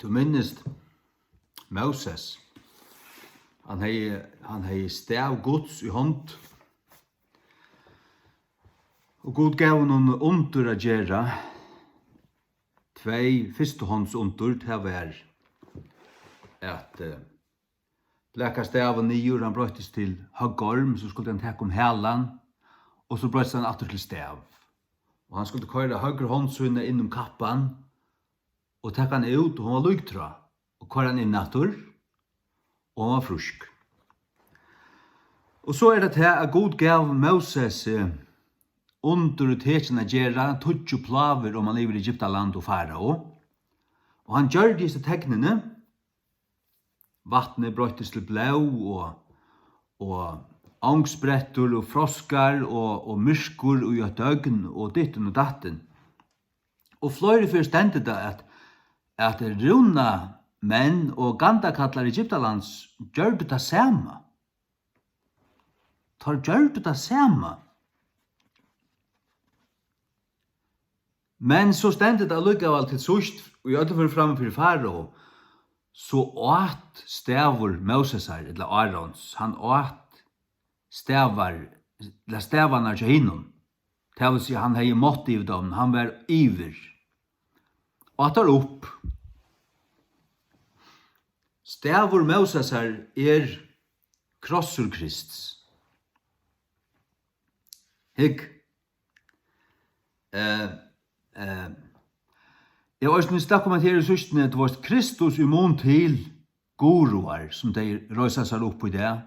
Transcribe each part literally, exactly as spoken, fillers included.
Tú minnist Móses. Hann hevði, hann hevði stav Guds í hond. Og Gud gav honum undur at gera. Tvey fyrstuhondsundur, tað var at, eh, blaka stavin niður, hann broyttist til høggorm, so skuldi hann taka um halan, og so broyttist hann aftur til stav. Og hann skuldi koyra høgru hond sína inn um kappan og taka hann út, og hon var líktrá, og koyra hann inn aftur, og hon var frísk. Og so er tað tað, at Gud gav Móses, eh, undur og tekin at gera, tíggju plágur oman yvir Egyptaland og Farao. Og hann gjørdi hesi teknini, vatnið broyttist til blóð, og, og angsbrettur og froskar og, og myrkur í eitt døgn og dittin og dattin. Og fleiri ferð stendur tað, at, at rúnamenn og gandakallar Egyptalands gjørdu tað sama. Teir gjørdu tað sama. Men so stendur tað allíkavæl til síðst, í øllum førum framman fyri Farao, so át stavur Mósesar, ella Árons, hann át stavar, ella stavarnar hjá hinum. Tað vil siga, hann hevði mátt yvir teimum, hann var yvir. Át teir upp. Stavur Mósesar er krossur Krists. Hygg. Eh, eh, eg eisini snakka um, at her í síðstuni, tú veist, Kristus í mun til guruar, sum tey reisa sær upp í dag,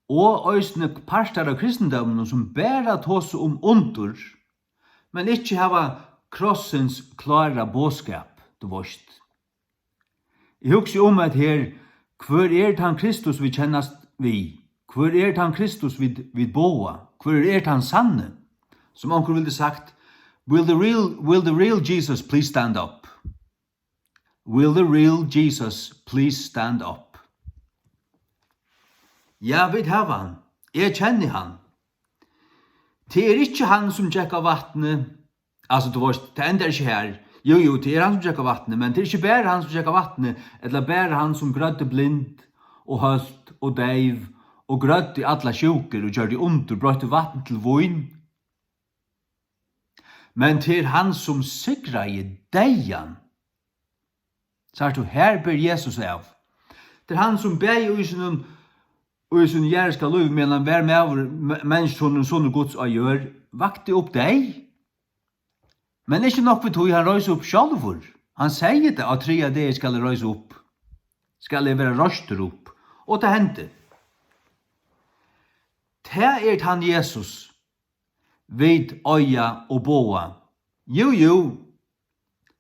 og eisini partar av kristindóminum, sum bara tosa um undur, men ikki hava krossins klára boðskap, tú veist. Eg hugsi um, at her, hvør er tann Kristus, vit kennast við? Hvør er tann Kristus, vit, vit boða? Hvør er tann sanni? Sum onkur vildi sagt, "Will the real, will the real Jesus please stand up? Will the real Jesus please stand up?" Ja, vit hava hann. Eg kenni hann. Tað er ikki hann, sum gekk á vatni. Altso, tú veist, tað endar ikki har. Jú, jú, tað er hann, sum gekk á vatni, men tað er ikki bara hann, sum gekk á vatni, ella bara hann, sum grøddi blind og hólt og deyv og grøddi allar sjúkur og gjørdi undur, broytti vatn til vín. Men tað er hann, sum sigraði deyðan. Sært tú, her ber Jesus av. Tað er hann, sum bæði í sínum, í sínum jarðiska lívi, meðan hann var maður, me-, menniskjusonur, sonur Guds á jørð, vakti upp deyð. Men ikki nokk við tí, hann reis upp sjálvur. Hann segði tað, á triðja degi skal eg reisa upp. Skal eg vera reistur upp. Og tað hendi. Tað er tann Jesus, vit eiga og boða. Jú, jú,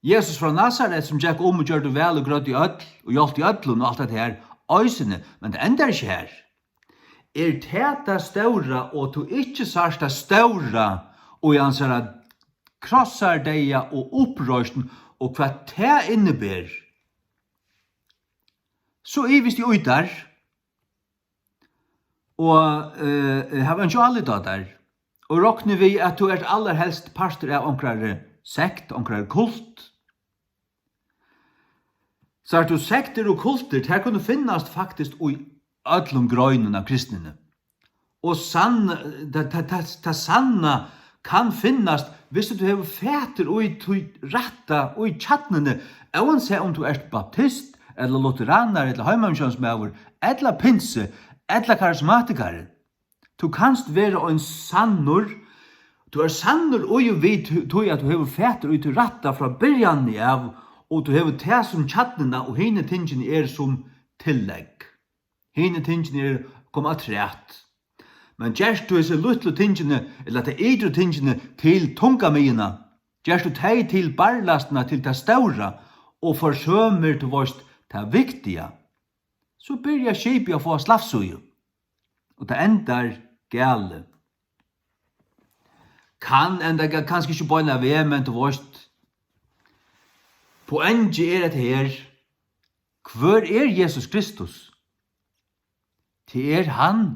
Jesus frá Nasaret, sum gekk um og gjørdi væl og grøddi øll og hjálpti øllum og alt hetta her, eisini, men tað endar ikki her. Er tað tað stóra, og tú ikki sært tað stóra í hansara krossardeyða og uppreisn og hvat tað inniber, so ivist eg í tær. Og, eh, havi einki álit á tær. Og rokni við, at tú ert allarhelst partur av onkrari sekt, onkrari kult. Sært tú, sektir og kultir, tær kunnu finnast faktiskt í øllum greinum av kristnini. Og sann-, tað, tað, tað, tað sanna kann finnast, viss tú hevur fatur í tí rætta, í kjarnuni, óansæð um tú ert baptist, ella lutheranar, ella heimamissiónsmaður, ella pinsi, ella karismatikari. Tú kanst vera ein sannur, tú ert sannur í og við tí, tí at tú hevur fatur í tí rætta frá byrjanini av, og tú hevur tað sum kjarnuna, og hini tingini eru sum tillegg. Hini tingini eru, koma afturat. Men gert tú hesi lítlu tingini, ella tey ytru tingini, til tungamiðjuna, gert tú tey til barlastina, til tað stóra, og forsømir, tú veist, tað viktiga, so byrjar skipið at fáa slavsíðu, og tað endar galið. Kann enda ga-, kanska ikki beinan veg, men tú veist, poengið er hetta her. Hvør er Jesus Kristus? Tað er hann,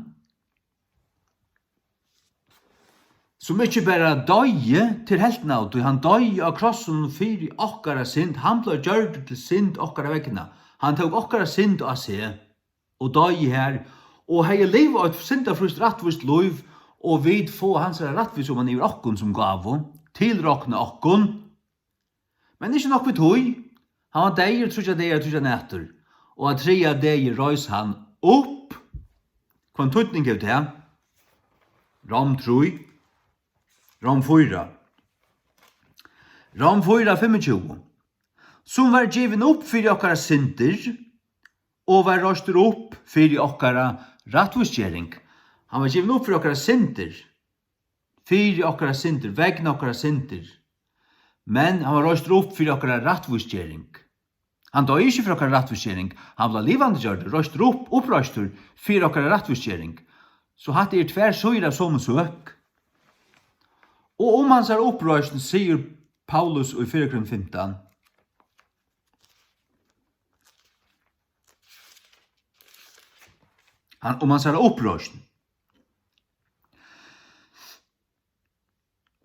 sum ikki bara doyði til helvtina av, tí hann doyði á krossinum fyri okkara synd, hann bleiv gjørdur til synd okkara vegna. Hann tók okkara synd á seg og doyði har, og hevði livað eitt syndafrítt, rættvíst lív, og vit fáa hansara rættvísi oman yvir okkum sum gávu, tilrokna okkum. Men ikki nokk við tí, hann var deyður tríggjar dagar, tríggjar nætur, og á triðja degi reis hann upp. Hvønn týdning hevur tað? Rom trý, Rom fýra, Rom fýra fimmogtjúgu, sum var givin upp fyri okkara syndir og var reistur upp fyri okkara rættvísgering. Hann var givin upp fyri okkara syndir, fyri okkara syndir, vegna okkara syndir. Men hann var reistur upp fyri okkara rættvísgering. Hann doyði ikki fyri okkara rættvísgering, hann bleiv livandi gjørdur, reistur upp, uppreistur fyri okkara rættvísgering. So hatta er tvær síður av somu søk. Og um hansara uppreisn sigur Paulus í fyrra Korint fimtan, hann, um hansara uppreisn.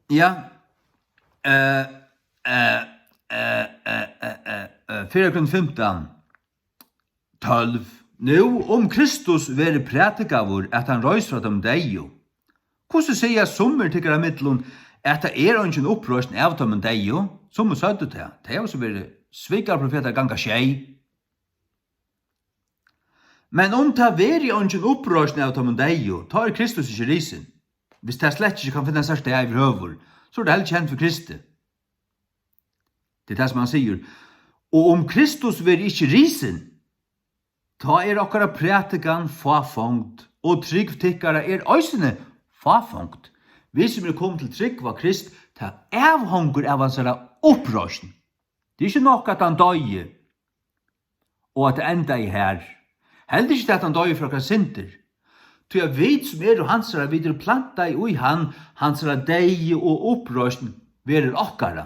Ja, eh, eh, eh, eh, eh, eh, fyrra Korint fimtan, tólv. Nú, um Kristus verður prædikaður, at hann reis frá teimum deyðu, hvussu siga summir tykkara millum, at tað er eingin uppreisn av teimum deyðu? Summir søgdu tað. Tey hava so verið svikarprofetar ganga sjey. Men um tað verður eingin uppreisn av teimum deyðu, tá er Kristus ikki risin. Hvis tað slett ikki kann finna sær stað yvirhøvur, so er tað heldur ikki hent við Kristi. Tað er tað, sum hann sigur. Og um Kristus verður ikki risin, tá er okkara prædikan fáfongd, og trúgv tykkara er eisini fáfongd. Vit, sum eru komin til trúgv á Krist, tað avhongur av hansara uppreisn. Tað er ikki nokk, at hann doyði, og at tað endaði har. Heldur ikki, at hann doyði fyri okkara syndir. Tí at vit, sum eru hansara, vit eru plantaði í hann, hansara deyði og uppreisn verður okkara.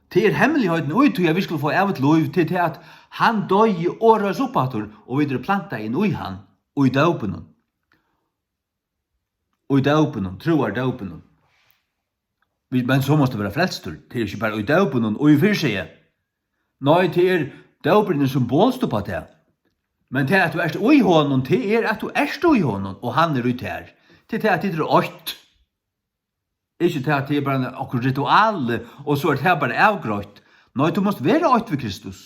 Tað er hemmiligheitin í tí, at vit skulu fáa ævigt lív, til tað, at hann doyði og reis upp aftur, og vit eru plantaði inn í hann, í dópinum. Í dópinum, trúardópinum. Vit, men so mást tú vera frelstur. Tað er ikki bara í dópinum, og í fyri seg. Nei, tað er, dópurin er symbolskt upp á tað. Men tað, at tú ert í honum, tað er, at tú ert í honum, og hann er í tær. Tað er tað, at tit eru eitt. Ikki tað, at tað er bara okkurt ritual, og so er tað bara avgreitt. Nei, tú mást vera eitt við Kristus.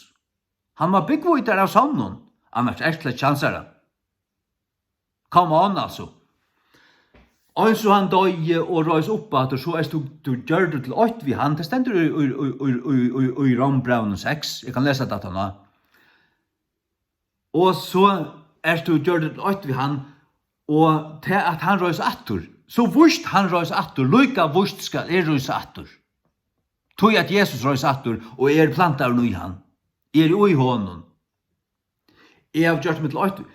Hann má búgva í tær av sonnum, annars ert tú ikki hansara. Come on, altso. Eins og hann doyði og reis upp aftur, so ert tú, tú gjørdur til eitt við hann. Tað stendur í, í, í Rómbrævinum seks. Eg kann lesa tað aftaná. Og so ert tú gjørdur til eitt við hann, og tað, at hann reis aftur, so víst hann reis aftur, líka víst skal eg rísa aftur. Tí at Jesus reis aftur, og eg eri plantaður í hann. Eg eri í honum. Eg havi gjørt meg til eitt.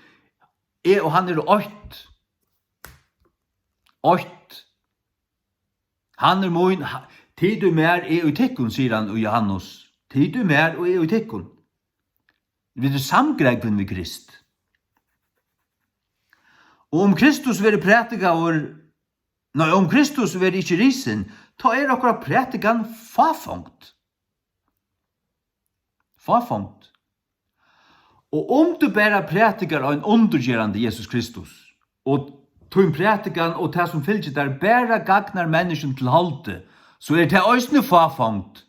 Eg og hann eru eitt. Eitt. Hann er mín, ha-, tit í mær, eg í tykkum, sigur hann í Jóhannes. Tit í mær og eg í tykkum. Vit eru samgrógvin við Krist. Og um Kristus verður prædikaður, nei, um Kristus verður ikki risin, tá er okkara prædikan fáfongd. Fáfongd. Og um tú bara prædikar ein undurgerandi Jesus Kristus, og tín prædikan og tað, sum fylgir tær, bara gagnar menniskjum til holdi, so er tað eisini fáfongd.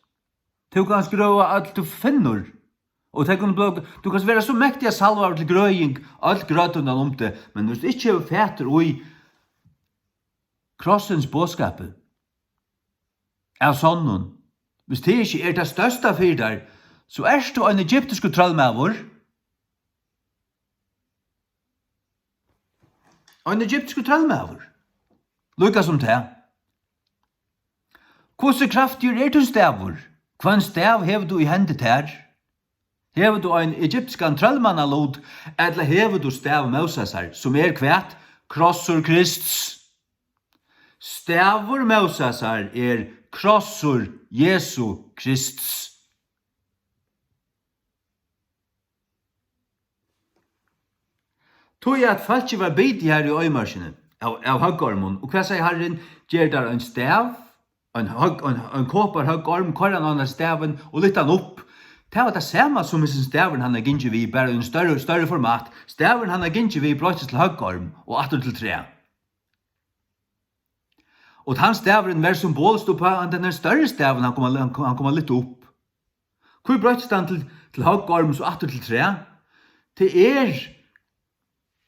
Tú kanst grøða alt tú finnur, og tey kunnu blíva, tú kanst vera so mektiga salvaður til grøðing, øll grøddu undan um teg, men viss tú ikki hevur fatur í krossins boðskapi, av sonnum, viss tað ikki er tað størsta fyri tær, so ert tú ein egyptiskur trøllmaður. Ein egyptiskur trøllmaður. Líka sum tað. Hvussu kraftigur er tín stavur? Hvønn stav hevur tú í hendi tær? Hevur tú ein egyptiskan trøllmannalut, ella hevur tú stav Mósesar, sum er hvat? Krossur Krists. Stavur Mósesar er krossur Jesu Krists. Tí at fólkið var bitið har í oyðimørkini av, av høggormum, og hvat segði Harrin? ger tær ein stav, ein høgg-, ein, ein kopar høggorm, koyr hann á stavin og lyft hann upp. Tað var tað sama sum hesin stavurin, hann hevði gingið við, bara í ein størri, størri format. Stavurin, hann hevði gingið við, broyttist til høggorm og aftur til træ. Og tann stavurin var symbolskt uppá, at tann størri stavin, hann kom at, hann kom, hann kom at lyfta upp. Hví broyttist hann til, til høggorm og so aftur til træ? Tað er,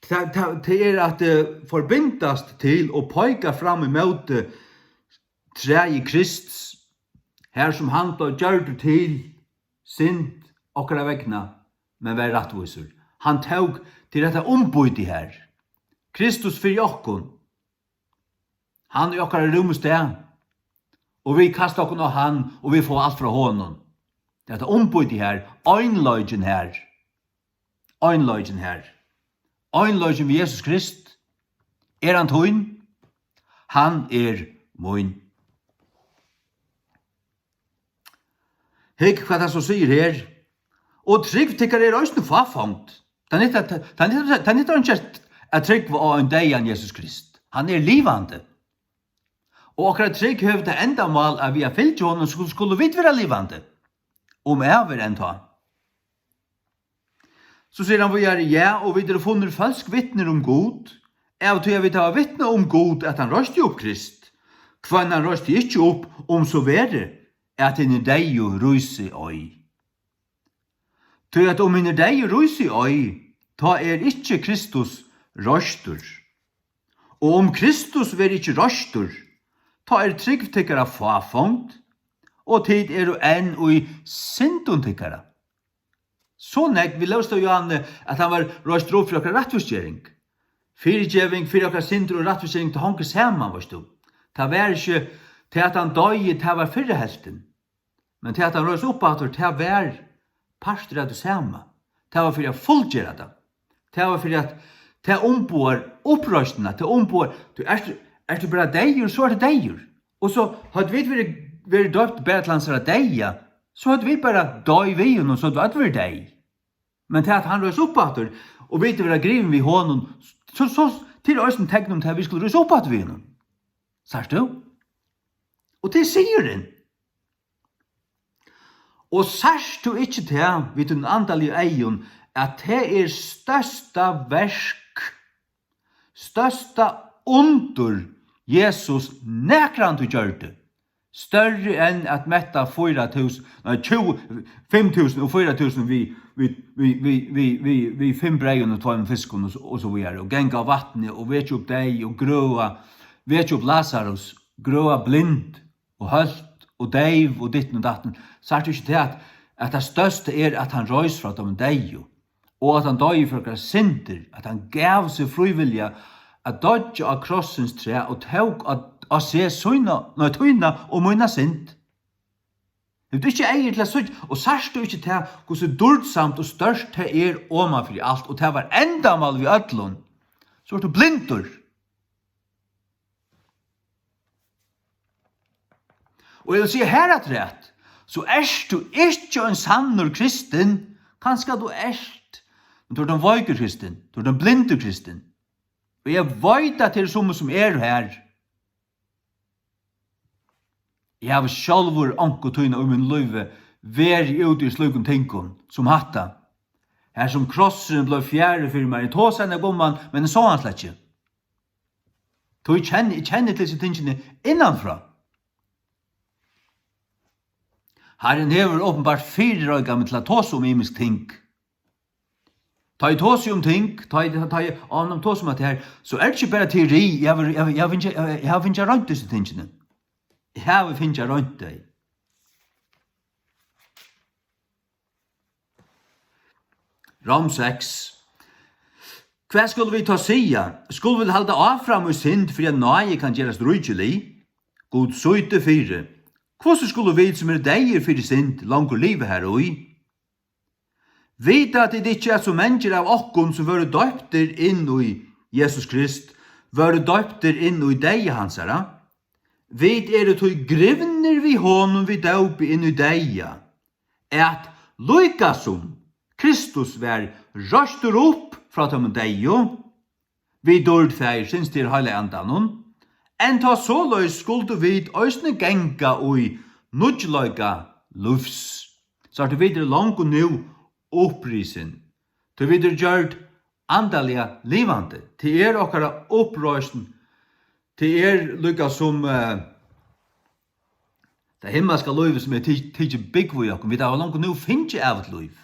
tað, tað, tað er at, eh, forbindast til og peika fram ímóti træi Krists, har sum hann bleiv gjørdur til synd okkara vegna, men var rættvísur. Hann tók til hetta umbýtið her. Kristus fyri okkum. Hann í okkara rúmu stað. Og vit kasta okkum á hann, og vit fáa alt frá honum. Hetta umbýtið her, einleikin her. Einleikin her. Einleikin við Jesus Krist. Er hann tín? Hann er mín. Hygg, hvat hann so sigur her. Og trúgv tykkara er eisini fáfongd. Tað nyttar, tað nyttar, tað nyttar einki at trúgva á ein deyðan Jesus Krist. Hann er livandi. Og okkara trúgv hevur tað endamál, at við at fylgja honum skulu, skulu vit vera livandi. Um ævir enntá. So sigur hann víðari: Ja, og vit eru funnir følsk vitnir um Gud, av tí at vit hava vitnað um Gud, at hann reisti upp Krist, hvønn hann reisti ikki upp, um so verið, at hinir deyðu rísi ei. Tí at um hinir deyðu rísi ei, tá er ikki Kristus reistur. Og um Kristus verður ikki reistur, tá er trúgv tykkara fáfongd, og tit eru enn í syndum tykkara. So nógv, vit lósu Jóhannes, at hann var reistur upp fyri okkara rættvísgering. Fyrigeving fyri okkara syndir og rættvísgering, tað hongur saman, veitst tú. Tað var ikki tað, at hann doyði, tað var fyrra helvtin. Men tað, at hann reis upp aftur, tað var partur av tí sama. Tað var fyri at fullgera tað. Tað var fyri at, tað umboðar uppreisnina, tað umboðar, tú ert, ert tú bara deyður, so ert tú deyður. Og so høvdu vit verið, verið døpt bara til hansara deyða, so høvdu vit bara doyð við honum, so høvdu vit øll verið deyð. Men tað, at hann reis upp aftur, og vit verða grivin við honum, so, so, til eisini tekn um tað, vit skulu rísa upp aftur við honum. Sært tú? Og tað er sigurin. Og sært tú ikki tað við tínum andaligu eygum, at tað er størsta verk, størsta undur Jesus nakrantíð gjørdi, størri enn at metta fýra túsund, nei, tjúgu, fimm túsund og fýra túsund við, við, við fimm breyðum og tveimum fiskum og so, og so víðari, og ganga á vatni og vekja upp deyð og grøða, vekja upp Lasarus, grøða blind og hólt og deyv og ditten og datten, sært tú ikki tað, at, at tað størsta er, at hann reis frá teimum deyðu, og at hann doyði fyri okkara syndir, at hann gav seg frívilliga at doyggja á krossins træ og tók á, á seg sína, nei, tína og mína synd? Hevur tú ikki eygu til at síggja, og sært tú ikki tað, hvussu dýrdsamt og stórt tað er oman fyri alt, og tað var endamál við øllum, so ert tú blindur. Og eg vil siga harafturat, so ert tú ikki ein sannur kristin, kanska tú ert, men tú ert ein veikur kristin, tú ert ein blindur kristin. Og eg veit, at tað eru summi, sum eru har. Eg havi sjálvur onkuntíð í mínum lívi verið úti í slíkum tingum sum hatta. Har sum krossurin bleiv fjarri fyri mær. Eg tosaði við ein gumman, men eg sá hann slett ikki. Tí eg kenni, eg kenni til hesi tingini innanfrá. Harrin hevur openbart fyrireikað meg til at tosa um ymisk ting. Tá eg tosi um ting, tá eg, tá eg, á, nú tosi um hetta her, so er tað ikki bara teori, eg havi, eg havi, eg havi fingið, eg havi fingið roynt hesi tingini. Eg havi fingið roynt tey. Rom seks. Hvat skulu vit tá siga? Skulu vit halda áfram í synd, fyri at náði kann gerast ríkilig? Gud sýti fyri. Hvussu skulu vit, sum eru deyðir fyri synd, longur liva har í? Vita tit ikki, at so mangir av okkum, sum vóru doyptir inn í Jesus Krist, vóru doyptir inn í deyða hansara? Vit eru tí grivnir við honum við dópi inn í deyða, at líka sum Kristus var reistur upp frá teimum deyðu, við dýrd Faðirsins, tað er Heilaga Andanum, enn tá soleiðis skuldu vit eisini ganga í nýggjuleika lívs. Sært tú, vit eru longu nú upprisin, tí vit eru gjørd andaliga livandi. Tað er okkara uppreisn. Tað er líka sum, eh, tað himmalska lívið, sum er ti-, tikið búgv í okkum. Vit hava longu nú fingið ævigt lív.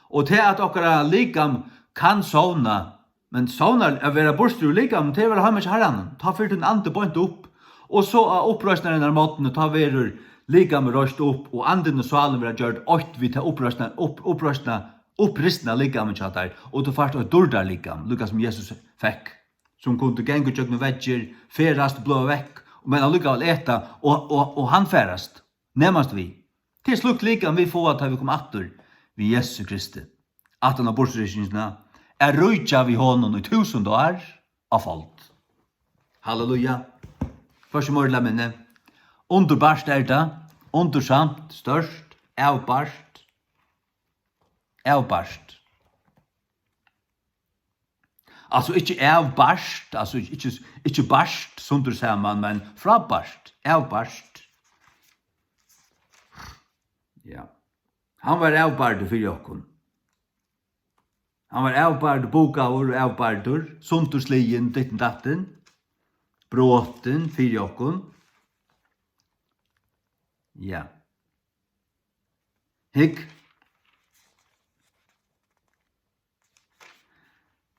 Og tað, at okkara likam kann sovna, men sovnar at vera burtur úr likamum, tað er at vera heima hjá Harranum. Tá fer tín andi beint upp, og so á uppreisnarinnar morgni, tá verður likamið reist upp, og andin og sálin verða gjørd eitt við tað uppreisna, upp, uppreisna, upprisna likamið hjá tær, og tú fært eitt dýrdarlikam, líka sum Jesus fekk, sum kundi ganga gjøgnum veggir, ferðast, bløða vekk, men allíkavæl eta og, og, og handfarast, nemast við. Tað er slíkt likam, vit fáa, tá vit koma aftur við Jesusi Kristi, aftan á burturreisingina, at ríkja við honum í túsund ár á fold. Halleluja. Hvørki meira ella minni. Undurbart er tað. Undursamt, stórt, avbart. Avbart. Altso ikki avbart, altso ikki, ikki bart sundur saman, men frábært, avbart. Ja. Hann var avbardur fyri okkum. Hann var avbardur, bukaður, avbardur, sundursligin, ditten datten, brotin fyri okkum. Ja. Hygg.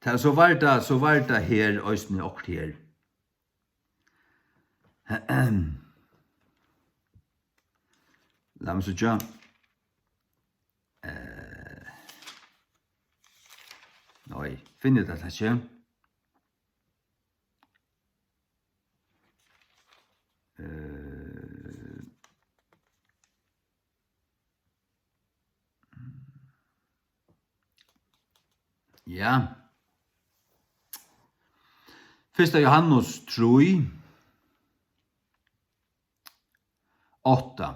Tað, so var tað, so var tað her, eisini okkurt her. Lat meg síggja. Eh, nei, finni eg tað ikki. Eh, ja. Fyrsta Jóhannes trý, átta.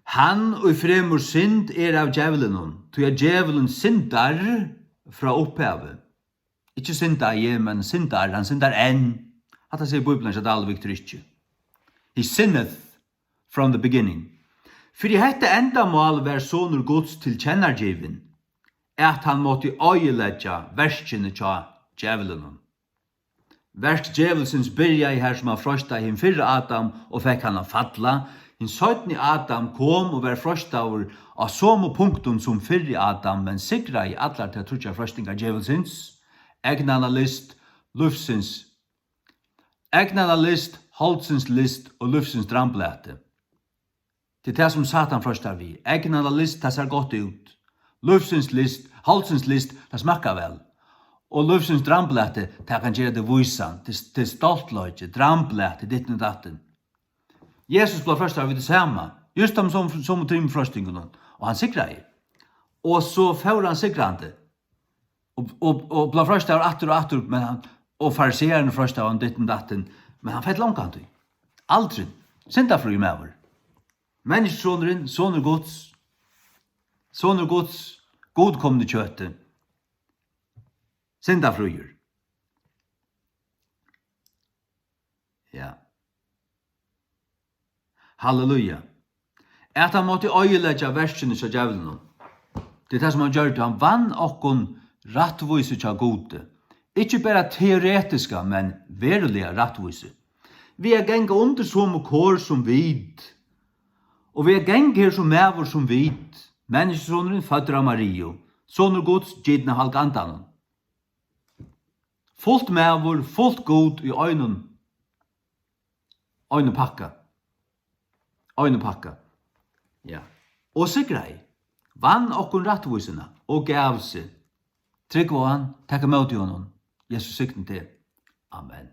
Hann, ið fremur synd, er av djevlinum, tí at djevulin syndar frá upphavi. Ikki syndaði, men syndar, hann syndar enn. Hatta sigur Bíblian hjá Dalvik Tryggi. He sinneth from the beginning. Fyri hetta endamál var Sonur Guds tilkennagivin, at hann mátti oyðileggja verkini hjá djevlinum. Verk djevulsins byrjaði har, sum hann freistaði hin fyrra Adam og fekk hann at falla. Hin seinni Adam kom og varð freistaður á somu punktum sum fyrri Adam, men sigraði allar tær tríggjar freistingar djevulsins: egnanna lyst, lívsins, egnanna lyst, holdsins lyst og lívsins dramblati. Tað er tað, sum Satan freistar við. Egnanna lyst, tað sær gott út. Lívsins lyst, holdsins lyst, tað smakkar væl. Og lívsins dramblati, tað kann gera teg vísan. Tað er, tað er stoltleiki, dramblati, ditten og datten. Jesus bleiv freistaður við tað sama. Júst teimum somu, somu trimum freistingunum. Og hann sigraði. Og so fór hann sigrandi. Og, og, og bleiv freistaður aftur og aftur, men hann, og fariseararnir freistaðu hann ditten datten, men hann fekk longan tíð. Aldrin. Syndafríur maður. Menniskjusonurin, sonur Guds. Sonur Guds, Gud komin í kjøti. Syndafríur. Ja. Halleluja. At hann mátti oyðileggja verkini hjá djevlinum. Tað er tað, sum hann gjørdi. Hann vann okkum rættvísu hjá Gudi. Ikki bara teoretiska, men veruliga rættvísu. Við at ganga undir somu kor sum vit. Og við at ganga her sum maður sum vit. Menniskjusonurin, føddur av Mariu. Sonur Guds, gitin av Halga Andanum. Fult maður, fult Gud í einum, einum pakka. Einum pakka. Ja. Og sigraði. Vann okkum rættvísina og gav seg. Trúgv á hann, tak ímóti honum. Jesus signi teg. Amen.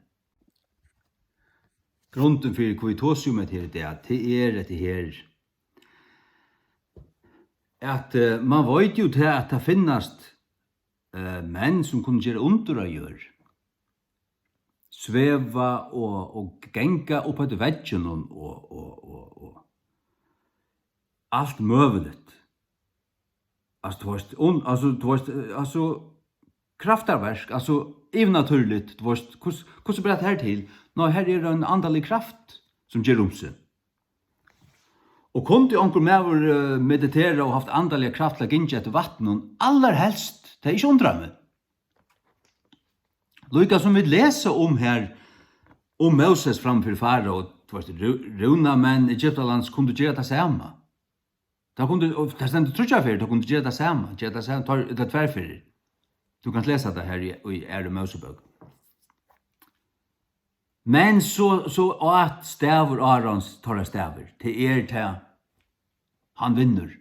Grundin fyri, hví eg tosi um hetta her í dag, tað er hetta her, at, eh, man veit jú tað, at tað finnast, eh, menn, sum kunnu gera undur á jørð, sveva og, og ganga upp eftir veggjunum og, og, og, og alt møguligt. Altso, tú veist, un-, altso, tú veist, eh, altso, kraftarverk, altso yvirnatúrligt, tú veist, hvussu, hvussu ber hetta her til? Nei, her er ein andalig kraft, sum ger um seg. Og kundi onkur maður, eh, meditera og havt andaliga kraft til at ganga eftir vatninum, allarhelst, tað er ikki undra meg. Líka sum vit lesa um her, um Móses fram fyri Farao, tú veist, rú-, rúnamenn Egyptalands kundu gera tað sama. Tað kundu, og tað stendur tríggjar ferðir, tað kundu gera tað sama, gera tað sama, teir, ella tvær ferðir. Tú kanst lesa tað her í, í Aðru Mósebók. Men so, so át stavur Árons teirra stavir, tað er tað, hann vinnur.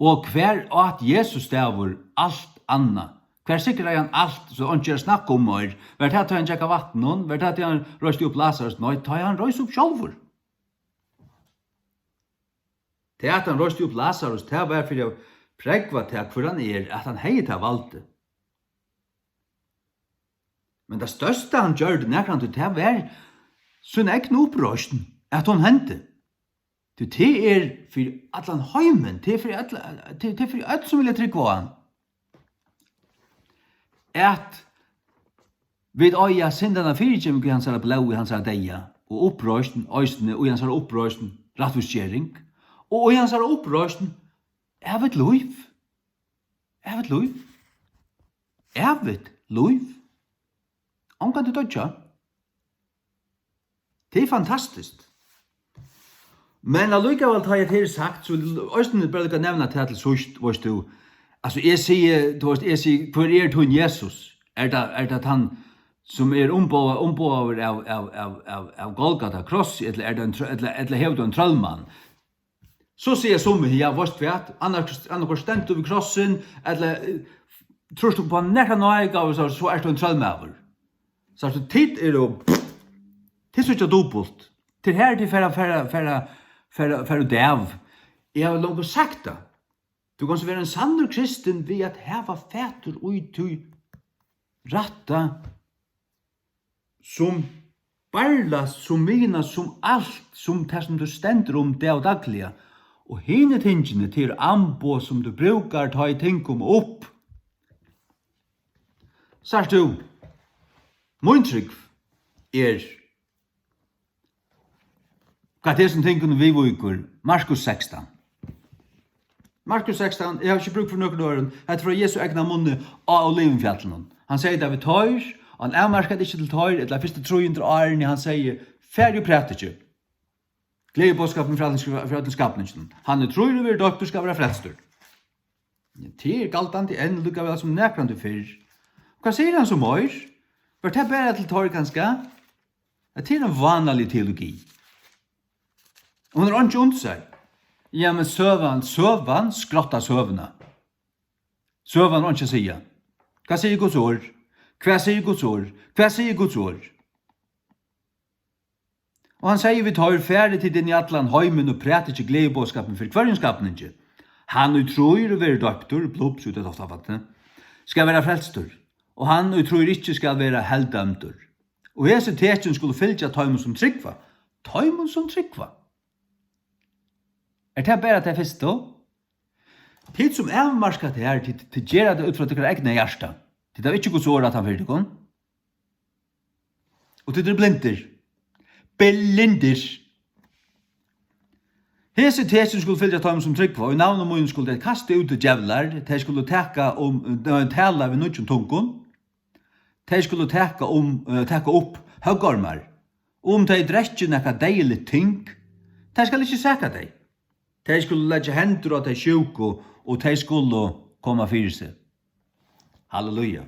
Og hvar át Jesus stavur alt annað? Hvar sigraði hann alt, so einki er at snakka um meir? Var tað, tá hann gekk á vatninum? Var tað, tá hann reisti upp Lasarus? Nei, tá hann reis upp sjálvur. Tað, at hann reisti upp Lasarus, tað var fyri at prógva tað, hvør hann er, at hann hevði tað valdið. Men tað størsta, hann gjørdi nakrantíð, tað var sín egnu uppreisn, at hon hendi. Tí tað er fyri allan heimin, tað er fyri alla, tað, tað er fyri øll, sum vilja trúgva á hann. At vit eiga syndarnar fyrigiving í hansara blóði, í hansara deyða, og uppreisn, eisini í hansara uppreisn, rættvísgering, og í hansara uppreisn, evigt lív. Evigt lív. Evigt lív. Ongantíð doyggja. Tað er fantastiskt. Men allíkavæl, tá ið tað er sagt, so eisini bara líka nevna tað til síðst, veist tú. Altso, eg sigi, tú veist, eg sigi, hvør er tín Jesus? Er tað, er tað hann, sum er umboða-, umboðaður av, av, av, av, av Golgata krossi, ella er tað ein trø-, ella, ella hevur tú ein trøllmann? So siga summi, ja, veitst hvat, annars, annaðhvørt stendur tú við krossin, ella, eh, trýrt tú upp á nakra náðargávu, so, so ert tú ein trøllmaður. So, so tit eru, tit síggja dupult. Tit her, tit fara, fara, fara, fara, fara útav. Eg havi longu sagt tað. Tú kanst vera ein sannur kristin við at hava fatur í tí rætta, sum barlast, sum miðnast, sum alt, sum tað, sum tú stendur um dag og dagliga, og hini tingini, tað eru amboð, sum tú brúkar, tá ið ting koma upp. Sært tú, mín trúgv er, hvat hesum tingunum viðvíkur, Markus sekstan. Markus sekstan, eg havi ikki brúk fyri nøkrum øðrum, hetta er frá Jesu egna munni á Olivufjallinum. Hann segði tað við teir, og hann avmarkaði ikki til teir, ella fyrstu trý hundrað árini, hann segði, farið og prædikið. Gleðiboðskapin frá øllum, frá øllum skapninginum. Hann ið trýr og verður doyptur skal vera frelstur. Ja, tað er galdandi enn líkavæl sum nakrantíð fyrr. Hvat sigur hann so meir? Var tað bara til teir kanska? At tað er ein vánalig teologi. Hon er einki undir sær. Ja, men søgan, søgan skrottar søguna. Søgan er einki at siga. Hvat sigur Guds orð? Hvat sigur Guds orð? Hvat sigur Guds orð? Og hann segði við teir, farið tit inn í allan heimin og prædikið gleðiboðskapin fyri hvørjum skapningi. Hann ið trýr og verður doyptur, blups, út av doftavatni, skal vera frelstur, og hann ið trýr ikki skal vera heldømdur. Og hesi tekin skulu fylgja teimum sum trúgva. Teimum sum trúgva. Er tað bara tað fyrsta? Tit sum avmarka tað her, tit, tit gera tað út frá tykkara egna hjarta. Tit hava ikki Guds orð aftan fyri tykkum. Og tit eru blindir. Blindir. Hesi tekin skulu fylgja teimum sum trúgva, og í navni mínum skulu tey kasta út djevlar, tey skulu taka um, eh, tala við nýggjum tungum, tey skulu taka um, eh, taka upp høggormar, um tey drekki nakað deyðiligt ting, tað skal ikki saka tey. Tey skulu leggja hendur á tey sjúku, og tey skulu koma fyri seg. Halleluja.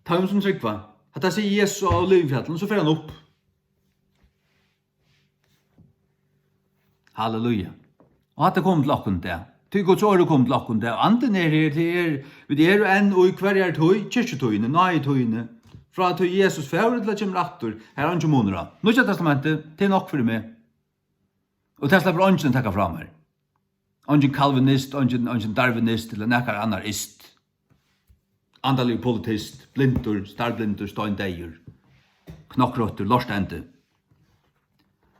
Teimum sum trúgva. Hatta sigur Jesus á Olivufjallinum, so fer hann upp. Halleluja. Og hatta kom til okkum í dag. Tí Guds orð er komið til okkum í dag. Andin er her, tað er, vit eru enn í hvørjari tíð, kirkjutíðini, náðitíðini. Frá tí Jesus fór til at kemur aftur, her er eingin munur á. Nýggja testamentið, tað er nokk fyri meg. Og tað sleppur eingin at taka frá mær. Eingin kalvinist, eingin, eingin darwinist, ella nakar annar ist. Andaligur politist, blindur, starblindur, steindeyður, knokkrottur, lortendi.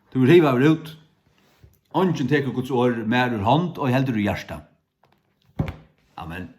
Tú verður hivaður út. Eingin tekur Guds orð mær úr hond, og heldur úr hjarta. Amen.